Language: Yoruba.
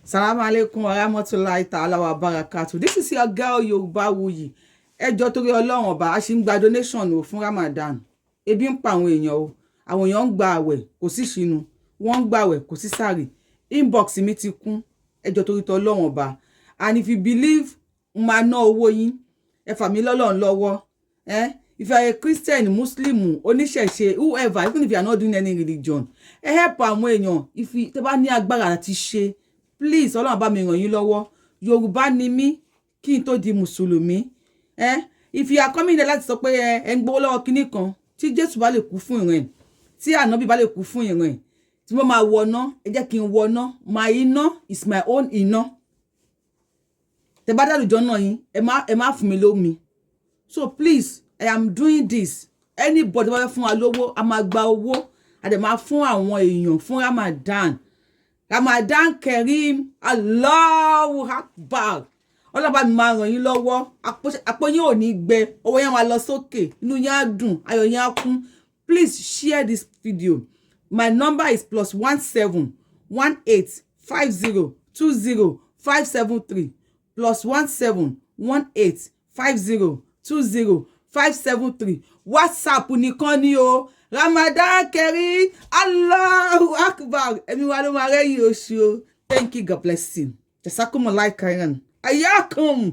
Salamu alaikum wa rahmatulahi ta'ala wa barakatu. This is your girl Yorùbáwùyí. Ẹ jọ̀ọ́, torí Ọlọ́run Ọba, a ṣì ń gba donation o fún Ramadan. Ebi ń pa àwọn èèyàn o. Àwọn èèyàn ń gba àwẹ̀, kò sí ṣìnú. Wọ́n ń gba àwẹ̀, kò sí sàrì. Inbox mi ti kún. Ẹ jọ̀ọ́, torí tỌlọ́run Ọba. And if you believe, máa ná owó yín. Ẹ fà mí lọ́lọ́run lọ́wọ́. Eh? If you are a Christian, Muslim, oníṣẹ̀ṣe, whoever, even if you are not doing any religion, ẹ help àwọn èèyàn. If you tẹ́ bá ní agbára àti ṣe, please, Ọlọ́run bá mi ràn yín lọ́wọ́. Yorùbá ni mí kí n tó di Mùsùlùmí. Eh? If you are coming there láti sọ pé ẹ ń gbowó lọ́wọ́ kinní kan, tí Jésù bá lè kú fún ìran ẹ̀, tí Ànábì bá lè kú fún ìran ẹ̀, tí mo máa wọná, ẹ jẹ́ kí n wọná. My iná is my own iná. Tẹ bá dàlùjọ náà yín, ẹ má fún mi lómi. So please, I am doing this. Anybody bá fẹ́ fún wa lówó, a máa gba owó, a dẹ̀ máa fún àwọn èèyàn fún Ramadan. Ramadan Kareem, Allahu Akbar. Ọlọ́ba mi máa ràn yín lọ́wọ́. Àpò yín ò ní gbẹ, ọwọ́ yẹn máa lọ sókè, inú yín á dùn, ayọ̀ yín á kún. Please share this video. My number is +1 7 1 8 5 0 2 0 5 7 3, +1 7 1 8 5 0 2 0 5 7 3. WhatsApp nìkan ni o. Ramadan Kareem, Allahu Akbar. Ẹ̀mí wa ló máa rẹ́yìn oṣù o. Thank you, God bless you. Jazakumullahu khairan, ayakum.